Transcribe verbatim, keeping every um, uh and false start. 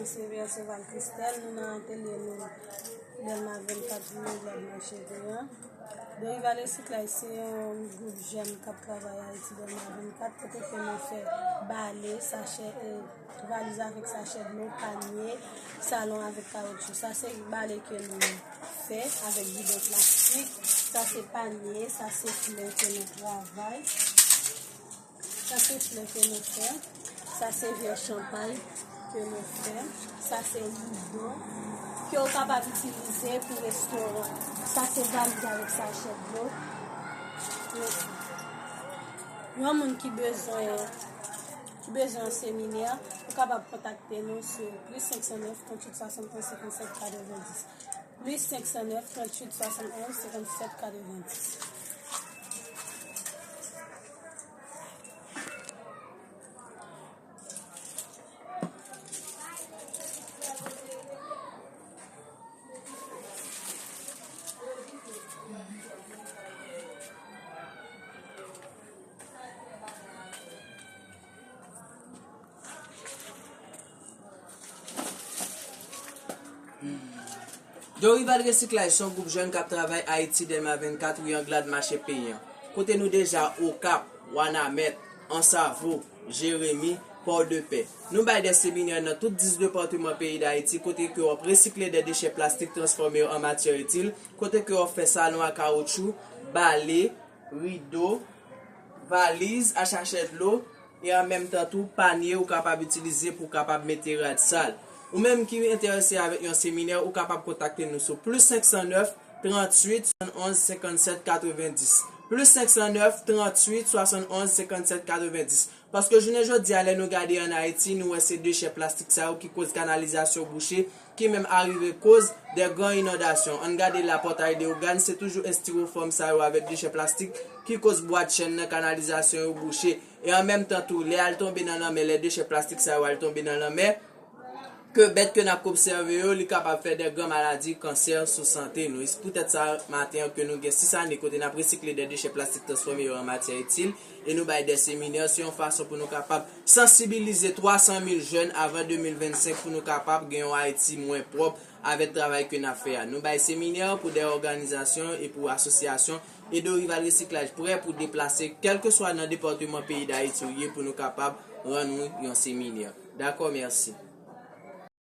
Se Verse Val Christelle, nou nan atelye nou Dèlma vennkat, Rio Glad Mache Peyan. Dorival Resiklaj se yon gwoup jèn k ap travay Ayiti Dèlma vennkat, kote ke nou fè bale, sachè, e, valiz avèk sachè dlo, panye, salon avèk kawoutchou. Sa se bale ke nou fè avèk bidon plastik. Sa se panye, sa se flè ke nou travay. Sa se flè ke nou fè. Sa se vè chanpay ke nou fè. Sa se rido ke w kapab itilize pou restoran. Sa se valiz avèk sachè dlo. Yon moun ki bezwen, ki bezwen yon seminè, ou kapab kontakte nou sou plis senk san nèf, tranntuit, swasannonz, senkannsèt, katrevendis. Plis senk san nèf, tranntuit, swasannonz, senkannsèt, katrevendis. Dorival Resiklaj se yon gwoup jèn k ap travay Ayiti, Dèlma vennkat, Rio Glad, Mache Peyan. Kote nou deja Okap, Wanament, Ansavo, Jeremi, Pòdepè. Nou bay de seminè nan tout dis depatman peyi Dayiti, kote ke w ap resikle de dechè plastik, transfòme yo an matyè itil, kote ke w ap fè salon a kawoutchou, bale, rido, valiz a sachè dlo, e an menm tan tou panye ou kapab itilize pou w kapab mete rad sal. Ou menm ki enterese avèk yon seminè, ou kapab kontakte nou sou plis senk san nèf, tranntuit, swasannonz, senkannsèt, katrevendis. Plis senk san nèf, tranntuit, swasannonz, senkannsèt, katrevendis. Paske jounen jodi a, lè nou gade ann Ayiti, nou wè se dechè plastik sa yo ki koz kanalizasyon bouche, ki menm arive koz de gran inondasyon. Ann gade la Pòtay Leyogàn, se toujou estiwofòm sa yo avèk dechè plastik ki koz bwat chèn nan, kanalizasyon yo bouche. E an menm tan tou, lè al tonbe nan lanmè, lè dechè plastik sa yo al tonbe nan lanmè, ke bèt ke n ap konsève yo, li kapab fè de gran maladi, kansè sou sante nou. E se poutèt sa, maten an, ke nou gen sis ane kote n ap resikle de dechè plastik, transfòme yo an matyè itil, e nou bay de seminè, se yon fason pou nou kapab sansibilize twa san mil jèn avan de mil vennsenk, pou nou kapab gen yon Ayiti mwen pwòp avèk travay ke n ap fè a. Nou bay seminè pou de òganizasyon e pou asosyasyon, e Dorival Resiklaj prè pou deplase, kèlkeswa nan depatman peyi Dayiti ou ye, pou nou kapab rann ou yon seminè. Dakò, mèsi.